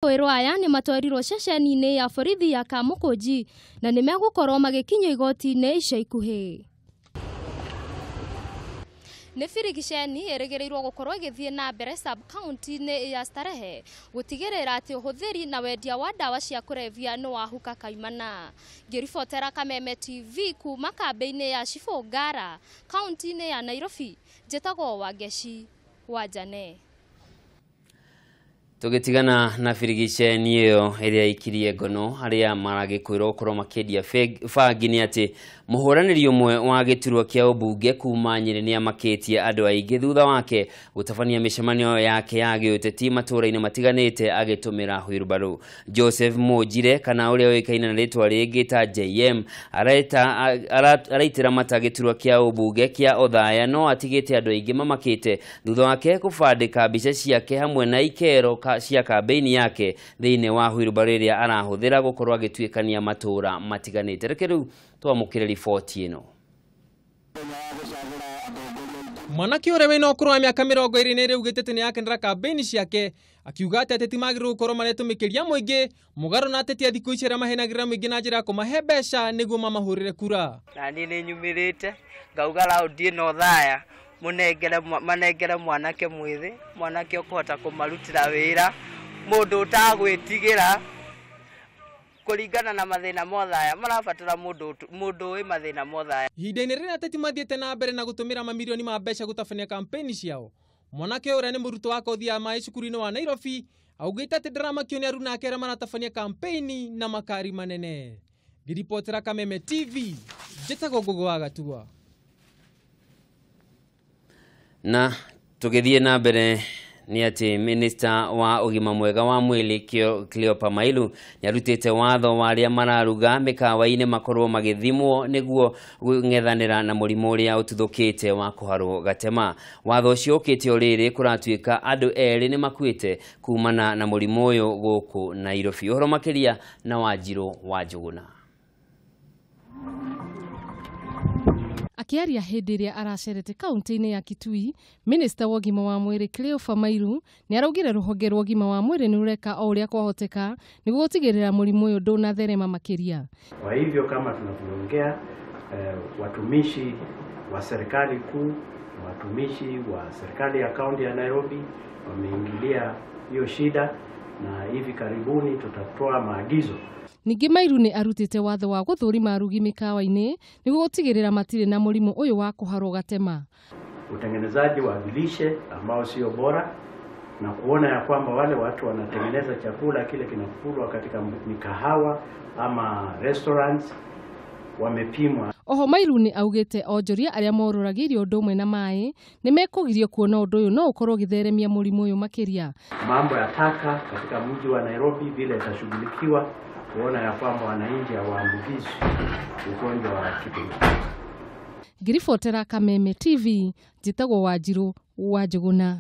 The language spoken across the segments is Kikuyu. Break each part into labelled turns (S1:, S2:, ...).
S1: Ekũĩrwo aya nĩ matwarirwo ceceni-inĩ ya borithi ya Kamukunji na nĩ megũkorwo magĩkinyio igoti-inĩ ica ikuhĩ. Nĩ birigiceni ĩrĩgĩrĩirwo gũkorwo ĩgĩthiĩ na mbere sub county-inĩ ya Starehe gũtigĩrĩra atĩ ũhũthĩri na wendia wa ndawa cia kũrebia nĩ wahuka kaimana. Ngĩribotera Kameme TV kuma kambĩ-inĩ ya Cibũngara kaunti-inĩ ya Nairobi, njĩtagwo Wangeci wa Jane.
S2: Tũgĩtigana na birigiceni ĩyo ĩrĩa ikirie ngono arĩa maragĩkwĩrwo gũkorwo makĩendia bangi nĩ atĩ mũhũranĩri ũmwe wa gĩturwa kĩa ũmbunge kuma Nyĩrĩ nĩamakĩtie andũ aingĩ thutha wake gũtabania mĩcemanio yake ya gĩũteti matũũra-inĩ matiganĩte agĩtũmĩra wheelbarrow. Joseph Mũnjire kana ũrĩa ũĩkaine na rĩtwa rĩngĩ ta JM araitĩra mata gĩturwa kĩa ũmbunge kĩa Othaya no atigĩte andũ aingĩ mamakĩte thutha wake kũbandĩka mbica ciake hamwe na ikero cia kambĩini yake thĩinĩ wa wheelbarrow ĩrĩa arahũthĩra gũkorwo agĩtuĩkania matũũra matiganĩte. Reke rĩu twamũkĩre riboti ĩno.
S3: Mwanake ũrĩa wĩna ũkũrũ wa mĩaka 22 augĩte atĩ nĩarakenera kambĩini ciake akiuga atĩ ateti magĩrĩirwo gũkorwo maretũmĩkĩria mũingĩ mũgarũ na ateti a thikũ ici arĩa mahenagĩrĩra mũingĩ na njĩra ya kũmahe mbeca nĩguo mamahũrĩre kura.
S4: Na niĩ nĩnyumĩrĩte ngauga raundi ĩno Othaya manengere mwanake mwĩthĩ, mwanake ũkũhota kũmarutĩra wĩra, mũndũ ũtagwĩtigĩra kũringana na mathĩna ma Othaya, marabatara mũndũ ũĩ mathĩna ma Othaya.
S3: Ihinda-inĩ rĩrĩa ateti mathiĩte na mbere na gũtũmĩra mamirioni ma mbeca gũtabania kampeni ciao, mwanake ũrĩa nĩ mũrutwo wa kothi ya maĩ cukuru-inĩ wa Nairobi augĩte atĩ ndaramakio nĩ aruna ake arĩa maratabania kampeni na makari manene. Ngĩribotera Kameme TV, njĩtagwo Ngũgũ wa Gatua.
S2: Na tũgĩthiĩ na mbere nĩ atĩ minista wa ũgima mwega wa mwĩrĩ Cleopa Mailu nĩarutĩte watho wa arĩa mararuga mĩkawa-inĩ makorwo magĩthimwo nĩguo kũng'ethanĩra na mũrimũ ũrĩa ũtuthũkĩte wa kũharwo gatema. Watho ũcio ũkĩte o rĩrĩ kũratuĩka andũ erĩ nĩ makuĩte kumana na mũrimũ ũyũ gũkũ Nairobi. Ũhoro makĩria na Wanjirũ wa Njũgũna.
S5: Akiaria hĩndĩ ĩrĩa aracerete kaunti-inĩ ya Kitui, minista wa ũgima wa mwĩrĩ Cleopa Mailu nĩaraugire rũhonge rwa ũgima wa mwĩrĩ nĩrũreka o ũrĩa kwahoteka nĩguo gũtigĩrĩra mũrimũ ũyũ ndũnatherema makĩria.
S6: Kwa hivyo kama tunavyoongea, watumishi wa serikali kuu na watumishi wa serikali ya kaunti ya Nairobi wameingilia hiyo shida, na hivi karibuni tutatoa maagizo.
S5: Ningĩ Mailu nĩ arutĩte watho wa gũthũrima arugi mĩkawa-inĩ nĩguo gũtigĩrĩra matirĩ na mũrimũ ũyũ wa kũharwo gatema.
S6: Utengenezaji wa vilishe ambao sio bora na kuona ya kwamba wale watu wanatengeneza chakula kile kinakulwa katika mikahawa ama restaurants wamepimwa.
S5: Oho Mailu nĩ augĩte onjoria arĩa morũragĩirio ũndũ ũmwe na maĩ nĩ mekũgirio kuona ũndũ ũyũ no ũkorwo ũgĩtheremia mũrimũ ũyũ makĩria.
S6: Mambo ya taka katika mji wa Nairobi vile itashughulikiwa kuona ya kwamba wananchi hawaambukizwi ugonjwa wa kipindupindu.
S5: Ngĩribotera Kameme TV, njĩtagwo Wanjirũ wa Njũgũna.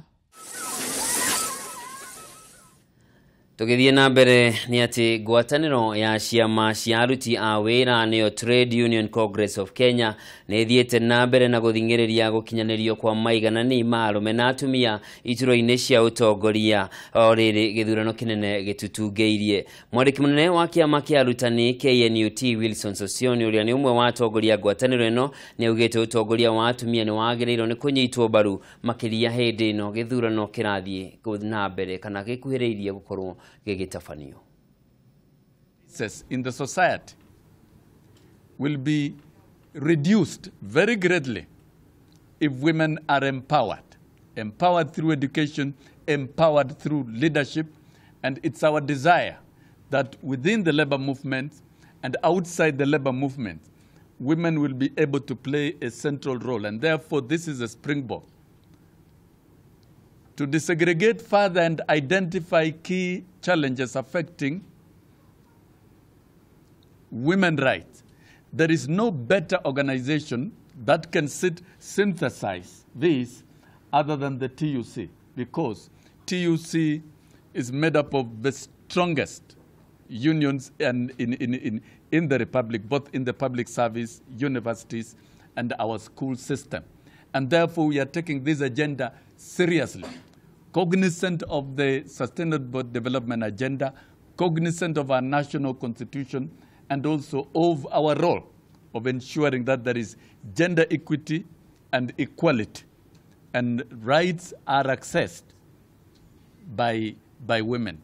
S2: Tũgĩthiĩ na mbere nĩ atĩ ngwatanĩro ya ciama cia aruti a wĩra nĩyo Trade Union Congress of Kenya nĩ ĩthiĩte na mbere na gũthing'ĩrĩria gũkinyanĩrio kwa maiganani ma arũme na atumia iturwa-inĩ cia ũtongoria o rĩrĩ gĩthurano kĩnene gĩtutungĩirie. Mwandĩki mũnene wa kĩama kĩa arutani KNUT Wilson Sossion ũrĩa nĩ ũmwe wa atongoria ngwatanĩro ĩno nĩ augĩte ũtongoria wa atumia nĩ wagĩrĩirwo nĩ kũnyitwo mbaru makĩria hĩndĩ ĩno gĩthurano kĩrathiĩ na mbere kana gĩkuhĩrĩirie gũkorwo gĩgĩtabanio.
S7: In the society will be reduced very greatly if women are empowered. Empowered through education, empowered through leadership, and it's our desire that within the labor movement and outside the labor movement, women will be able to play a central role, and therefore this is a springboard to desegregate further and identify key challenges affecting women's rights. There is no better organization that can synthesize this other than the TUC, because TUC is made up of the strongest unions and in the Republic, both in the public service, universities, and our school system. And therefore, we are taking this agenda seriously. cognizant of the Sustainable Development Agenda, cognizant of our national constitution, and also of our role of ensuring that there is gender equity and equality, and rights are accessed by women.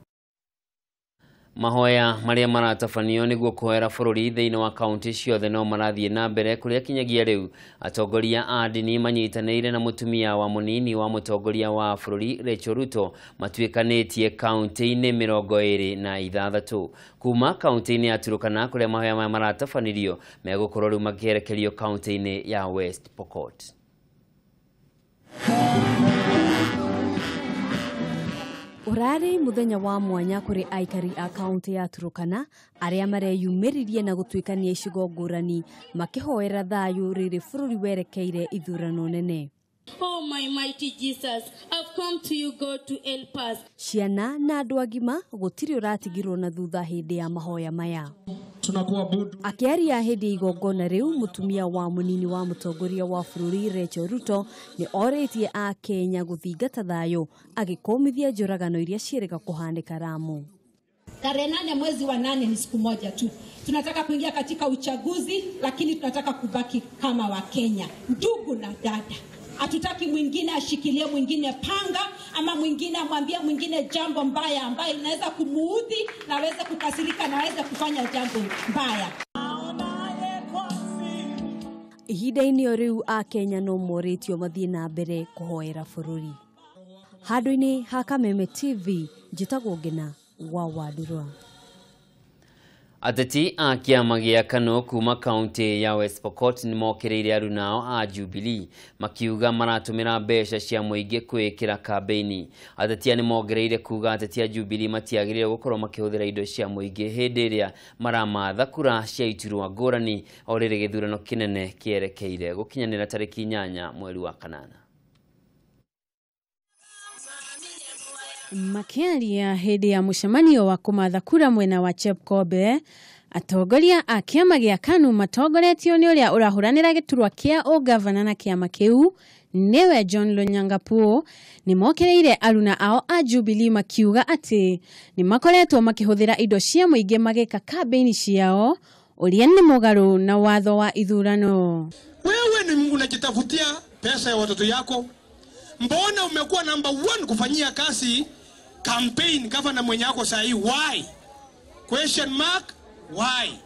S2: Mahoya maria maratabanio niguo kuhoera bururi thiini wa kaunti ciothe no marathie na mbere kuria kinyagia riu atongoria a ndini manyitaniire na mutumia wa munini wa mutongoria wa bururi Rachel Ruto matuikanitie kaunti-ini 26 kuma kaunti-ini ya Turkana kuria mahoya maya maratabanirio megukorwo riu makierekerio kaunti-ini ya West Pokot.
S8: Urari muthenya wa mwanya kuri aikari a kaunti ya Turkana aria mareyumĩririe na gũtuĩkania icigo ngũrani makĩhoera thayũ rĩrĩ bũrũri werekeire ithurano nene.
S9: Oh my mighty Jesus, I've come to you God to help us.
S8: Ciana na andũ agima gũtirĩ ũratigirwo na thutha hĩndĩ ya mahoya maya.
S10: Tunakuabudu.
S8: Akĩaria hĩndĩ ya igongona rĩu, mũtumia wa mũnini wa mũtongoria wa bũrũri Rachel Ruto nĩ orĩtie a Kenya gũthingata thayũ agĩkũmithia njũragano iria ciĩrĩga kũhanĩka Lamu.
S11: Tarehe 8 mwezi wa 8 ni siku moja tu. Tunataka kuingia katika uchaguzi, lakini tunataka kubaki kama Wakenya, ndugu na dada. Hatutaki mwingine ashikilie mwingine panga ama mwingine amwambie mwingine jambo mbaya ambaye inaweza kumuudhi na aweze kukasirika na aweze kufanya jambo mbaya.
S8: Ihinda-inĩ o rĩu a Kenya no morĩtio mathiĩ na mbere kũhoera bũrũri. Handũ-inĩ ha Kameme TV, njĩtagwo Ngina wa Wandurwa.
S2: Ateti a kĩama gĩa KANU kuma kaunti ya West Pokot nĩmokĩrĩire arunao a Jubilee makiuga maratũmĩra mbeca cia mũingĩ kwĩĩkĩra kambĩini. Ateti aya nĩmongereire kuga ateti a Jubilee matiagĩrĩire gũkorwo makĩhũthĩra indo cia mũingĩ hĩndĩ ĩrĩa maramatha kura cia iturwa ngũrani o rĩrĩ gĩthurano kĩnene kĩerekeire gũkinyanĩra tarĩki 8 mweri wa 8.
S12: Makiaria hĩndĩ ya mũcemanio wa kũmatha kura mwena wa Chepkobe, atongoria a kĩama gĩa KANU matongoretio nĩ ũrĩa ũrahũranĩra gĩturwa kĩa ũgavana na kĩama kĩu nĩwe John Lonyangapuo nĩmokĩrĩire aruna ao a Jubilee makiuga atĩ nĩmakoretwo makĩhũthĩra indo cia mũingĩ magĩka kambĩini ciao ũrĩa nĩ mũgarũ na watho wa ithurano.
S10: Wewe ni unajitafutia pesa ya watoto yako. Mbona umekuwa number 1 kufanyia kazi campaign gavana mwenye yako sahi? Why? Question mark, why?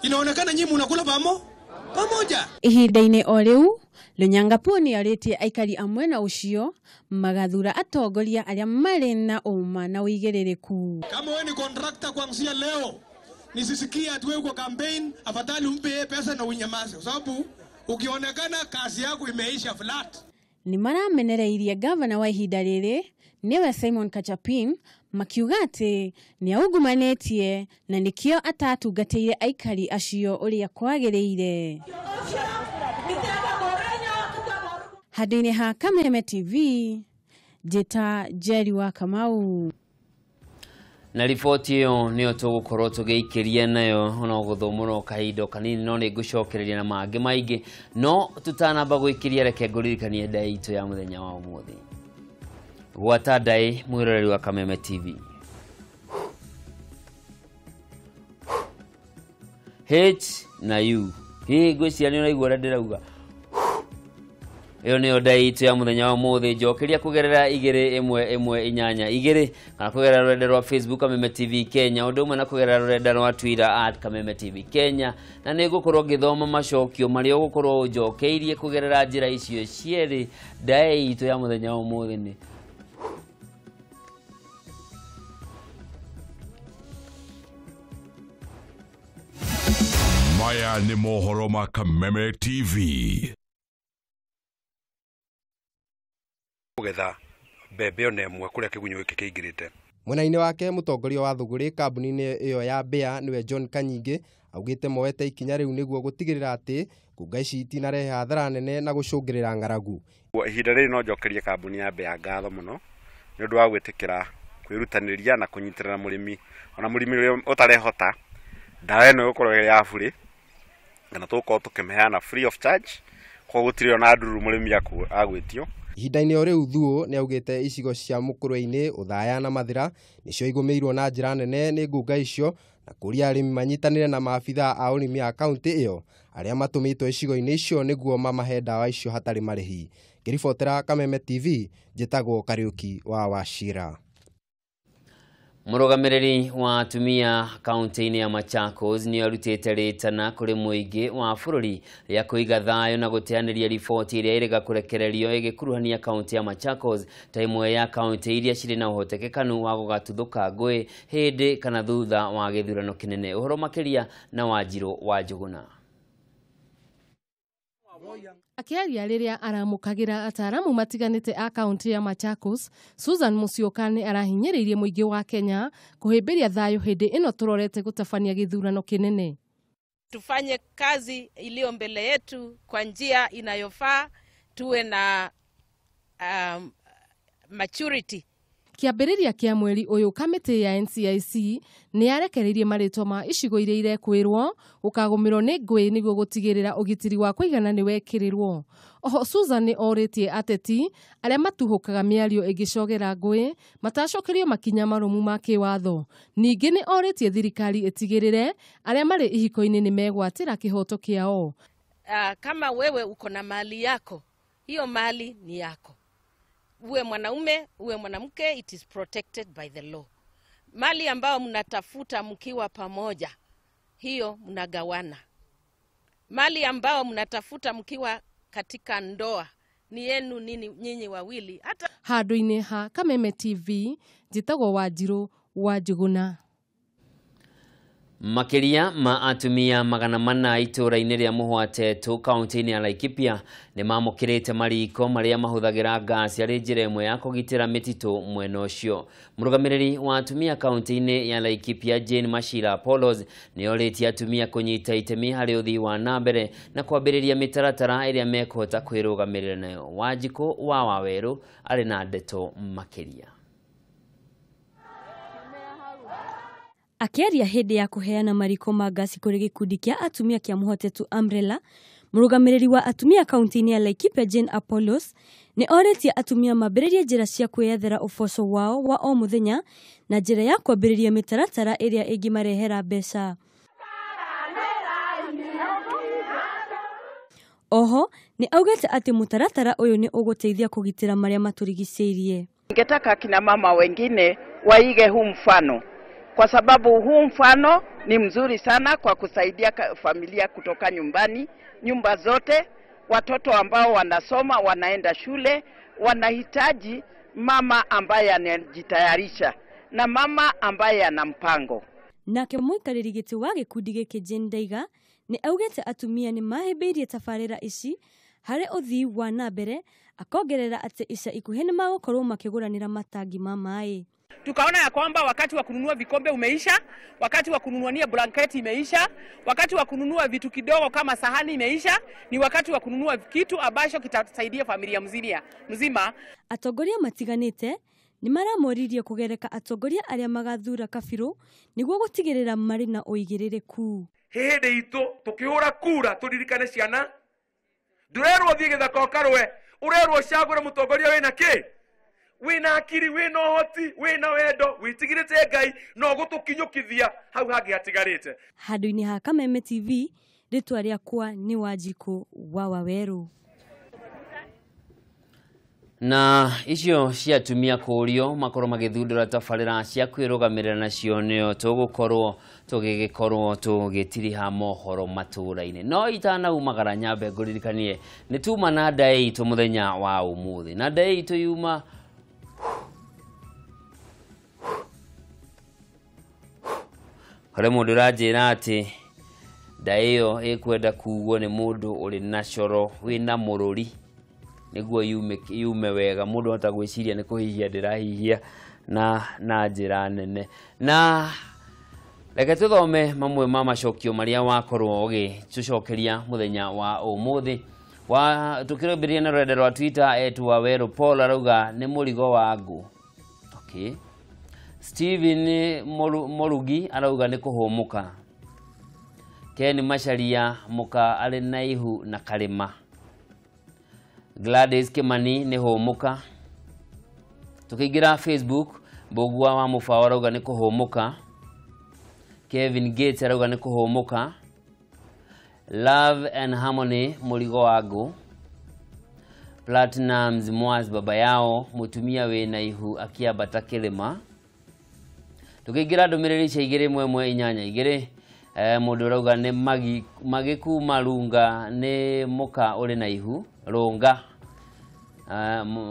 S10: Inaonekana nyinyi mnakula pamoja.
S12: Ihinda-inĩ o rĩu Lonyangapuo nĩarĩtie aikari a mwena ũcio magathura atongoria arĩa marĩ na ũma na ũigĩrĩrĩku.
S10: Kama wewe ni contractor kuanzia leo, nisisikie ati wewe uko campaign, afadhali umpe pesa na unyamaze, kwa sababu ukionekana kazi yako imeisha flat.
S12: Nĩ maramenereirie gavana wa ihinda rĩrĩ nĩwe Simon Kachapin makiuga atĩ nĩ aungumanĩtie na nĩkĩo atatungatĩire aikari acio ũrĩa kwagĩrĩire. Handũ-inĩ ha Kameme TV, njĩta Jerry wa Kamau.
S2: Na riboti ĩyo nĩyo tũgũkorwo tũgĩikĩria nayo ona gũthomũrwo kahinda kanini no nĩ ngũcokereria na mangĩ maingĩ, no tũtanamba gwĩkĩria reke ngũririkanie ndaĩ itũ ya mũthenya wa ũmũthĩ. Gwata ndaĩ mwĩroreri wa Kameme TV. H na U. Hihi ngwĩciria nĩ ũraigua ũrĩa ndĩrauga. Ĩyo nĩyo ndaĩ itũ ya mũthenya wa ũmũthĩ. Njokeria kũgerera 2 1 1 8 2 kana kũgerera rũrenda rwa Facebook Kameme TV Kenya, ũndũ ũmwe na kũgerera rũrenda rwa Twitter @Kameme TV Kenya, na nĩ ngũkorwo ngĩthoma macokio marĩa ũgũkorwo ũnjokeirie kũgerera njĩra icio cierĩ. Ndaĩ itũ ya mũthenya wa ũmũthĩ nĩ
S13: Maya nĩ mohoro ma Kameme TV.
S14: Kugetha mbembe ona ĩmwe kũrĩa kĩgunyũ gĩkĩ kĩingĩrĩte.
S15: Mwena-inĩ wake mũtongoria wa thũgũrĩ kambuni-inĩ ĩyo ya Mbĩa nĩwe John Kanyingĩ augĩte moete ikinya rĩu nĩguo gũtigĩrĩra atĩ ngũnga ici itinarehe hathara nene na gũcũngĩrĩra ng'aragu.
S14: Ihinda rĩrĩ no njokerie kambuni ya Mbĩa ngatho mũno nĩ ũndũ wa gwĩtĩkĩra kwĩrutanĩria na kũnyitĩrĩra mũrĩmi, ona mũrĩmi ũrĩa ũtarehota ndawa ĩno ĩgũkorwo ĩrĩ ya burĩ kana tũgũkorwo tũkĩmĩheana free of charge, koguo gũtirĩ ona ndururu mũrĩmi agwĩtio.
S15: Ihinda-inĩ o rĩu Thuo nĩaugĩte icigo cia Mũkũrwe-inĩ, Othaya na Mathĩra nĩcio igũmĩirwo na njĩra nene nĩ ngunga icio na kũria arĩmi manyitanĩre na maabitha a ũrĩmi a kaunti ĩyo arĩa matũmĩtwo icigo-inĩ icio nĩguo mamahe ndawa icio hatarĩ marĩhi. Ngĩribotera Kameme TV, njĩtagwo Kariũki wa Wachira.
S2: Mũrũgamĩrĩri wa atumia kaunti-inĩ ya Machakos nĩ arutĩte rĩtana kũrĩ mũingĩ wa bũrũri rĩa kũiga thayũ na gũteanĩria riboti ĩrĩa ĩrĩga kũrekererio ĩgĩkuruhania kaunti ya Machakos ta ĩmwe ya kaunti iria cirĩ na ũhotekekanu wa gũgatuthũka ngũĩ hĩndĩ kana thutha wa gĩthurano kĩnene. Ũhoro makĩria na Wanjirũ wa Njũgũna.
S5: Akĩaria rĩrĩa aramũkagĩra ataaramu matiganĩte a kaunti ya Machakos, Susan Musyoka nĩ arahinyĩrĩirie mũingĩ wa Kenya kũhĩmbĩria thayũ hĩndĩ ĩno tũrorete gũtabania gĩthurano kĩnene.
S16: Tufanye kazi iliyo mbele yetu kwa njia inayofaa, tuwe na maturity.
S5: Kĩambĩrĩria kĩa mweri ũyũ kamĩtĩ ya NCIC nĩ yarekereirie marĩtwa ma icigo iria irekwĩrwo gũkagũmĩrwo nĩ ngũĩ nĩguo gũtigĩrĩra ũgitĩri wa kũigana nĩ wekĩrĩrwo. Oho Susan nĩ orĩtie ateti arĩa matuhũkaga mĩario ĩngĩcogera ngũĩ matacokerio makinya marũmu ma kĩwatho. Ningĩ nĩ orĩtie thirikari ĩtigĩrĩre arĩa marĩ ihiko-inĩ nĩ megwatĩra kĩhoto kĩao.
S16: Kama wewe uko na mali yako, hiyo mali ni yako. Uwe mwanaume, uwe mwanamke, it is protected by the law. Mali ambao mnatafuta mkiwa pamoja, hiyo mnagawana. Mali ambao mnatafuta mkiwa katika ndoa, ni yenu nini nyinyi wawili. Hata
S5: handũ-inĩ ha Kameme TV, njĩtagwo Wanjirũ wa Njũgũna.
S2: Makĩria ma atumia 400 itũũra-inĩ rĩa Mũhwatetũ kaunti-inĩ ya Laikipia nĩ mamũkĩrĩte mariko marĩa mahũthagĩra ngasi arĩ njĩra ĩmwe ya kũgitĩra mĩtitũ mwena ũcio. Mũrũgamĩrĩri wa atumia kaunti-inĩ ya Laikipia Jane Mashira Apollos nĩ orĩtie atumia kũnyita itemi harĩ ũthii wa na mbere na kwambĩrĩria mĩtaratara ĩrĩa mekũhota kwĩrũgamĩrĩra nayo. Wanjikũ wa Wawerũ arĩ na ndeto makĩria.
S8: Akĩaria hĩndĩ ya kũheana mariko ma ngasi kũrĩ gĩkundi kĩa atumia kĩa Mũhotetu Umbrella, mũrũgamĩrĩri wa atumia kaunti-inĩ ya Laikipia Jane Apollos nĩ orĩtie atumia mambĩrĩrie njĩra cia kwĩyethera ũboco wao wa o mũthenya na njĩra ya kwambĩrĩria mĩtaratara ĩrĩa ĩngĩmarehera mbeca. Oho nĩ augĩte atĩ mũtaratara ũyũ nĩ ũgũteithia kũgitĩra marĩa matũrigicĩirie.
S17: Ningetaka akina mama wengine waige huu mfano, kwa sababu huu mfano ni mzuri sana kwa kusaidia familia kutoka nyumbani, nyumba zote, watoto ambao wanasoma, wanaenda shule, wanahitaji mama ambaye anajitayarisha na mama ambaye ana mpango.
S8: Nake mũikarĩri gĩtĩ wa gĩkundi gĩkĩ Jane Ndaiga nĩ augĩte atumia nĩ mahĩmbĩirie tabarĩra ici harĩ ũthii wa na mbere, akongerera atĩ ica ikuhĩ nĩ magũkorwo makĩgũranĩra matangi ma maĩ.
S18: Tukaona ya kwamba wakati wa kununua vikombe umeisha, wakati wa kununuania blanketi imeisha, wakati wa kununua vitu kidogo kama sahani imeisha, ni wakati wa kununua kitu ambacho kitasaidia familia mzima.
S8: Atongoria matiganĩte nĩ maramoririe kũgereka atongoria arĩa magathura kabirũ nĩguo gũtigĩrĩra marĩ na ũigĩrĩrĩku.
S19: Hĩndĩ itũ tũkĩhũra kura tũririkane ciana, ndũrerwo thiĩ gĩthaka ũkarũe, ũrerwo ũcagũre mũtongoria wĩna kĩ, wĩna akiri, wĩna ũhoti, wĩna wendo, wĩtigĩrĩte Ngai no gũtũkinyũkithia hau hangĩ hatigarĩte.
S8: Handũ-inĩ ha Kameme TV, rĩtwa rĩakwa nĩ Wanjikũ wa Wawerũ.
S2: Na icio cia atumia kũũrio makorwo magĩthundũra tabarĩra cia kwĩrũgamĩrĩra nacio nĩyo tũgũkorwo tũgĩgĩkorwo tũgĩtiriha mohoro matũũra-inĩ. No itanaumagara nyambe ngũririkanie nĩ tuma na ndaĩ itũ mũthenya wa ũmũthĩ, na ndaĩ itũ yuma harĩ mũndũ ũranjĩra atĩ ndaĩ ĩyo ĩkwenda kuugwo nĩ mũndũ ũrĩ na coro wĩna mũrũri nĩguo yume wega. Mũndũ hota gwĩciria nĩ kũhihia ndĩrahihia na njĩra nene. Na reke tũthome mamwe ma macokio marĩa wakorwo ũgĩtũcokeria mũthenya wa ũmũthĩ. Wa tũkĩrambĩrĩria na rũrenda rwa Twitter, etu Wawerũ Paul arauga nĩ mũrigo wa ngũ. Okay. Steven Morugi arauga nĩ kũhũmũka. Ken Macharia mũka arĩ na ihu na karĩma. Gladys Kimani nĩ hũmũka. Tukĩingĩra Facebook, Mbũgua wa Mũbaũ arauga nĩ kũhũmũka. Kevin Gates arauga nĩ kũhũmũka. Love and Harmony mũrigo wa ngũ. Platinumz Mwaz baba yao mũtumia wĩna ihu akĩambata kĩrĩma. Tukĩingĩra ndũmĩrĩri cia 2 1 1 8 2, mũndũ ũrauga nĩ magi kuma Runga nĩ mũka ũrĩ na ihu Rũnga.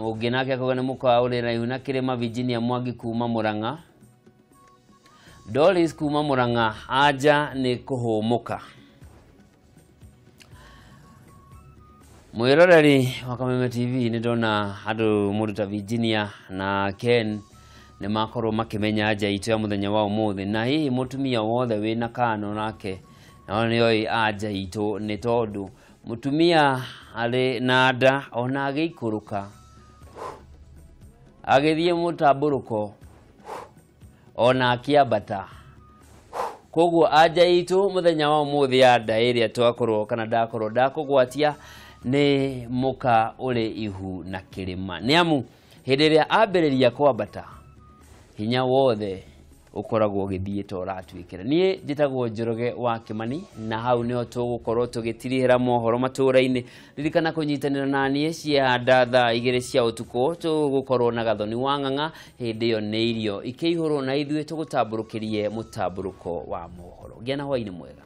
S2: Ũngĩ nake akauga nĩ mũka ũrĩ na ihu na kĩrĩma. Virginia Mwangi kuma Murang'a. Doris kuma Murang'a, anja nĩ kũhũmũka. Mwĩroreri wa Kameme TV, nĩ ndona andũ mũndũ ta Virginia na Ken nĩ makorwo makĩmenya anja itũ ya mũthenya wa ũmũthĩ, na hihi mũtumia wothe wĩna kano nake nao nĩoĩ anja itũ, nĩ tondũ mũtumia arĩ na nda ona agĩikũrũka agĩthiĩ mũtambũrũko ona akĩambata. Koguo anja itũ mũthenya wa ũmũthĩ ya nda ĩrĩa twakorwo kana ndakorwo ndakũgwatia nĩ mũka ũrĩ ihu na kĩrĩma, nĩ amu hĩndĩ ĩrĩa ambĩrĩria kwambata hinya wothe ũkoragwo ũgĩthiĩ ta ũratuĩkĩra. Niĩ njĩtagwo Njoroge wa Kĩmani, na hau nĩho tũgũkorwo tũgĩtirihĩra mohoro matũũra-inĩ. Ririkana kũnyitanĩra na niĩ cia nda thaa 2 cia ũtukũ, tũgũkorwo na Gathoni wa Ng'ang'a. Hĩndĩ ĩyo nĩ irio ikĩihũrwo na ithuĩ tũgũtambũrũkĩrie mũtambũrũko wa mohoro. Gĩa na hwaĩ-inĩ mwega.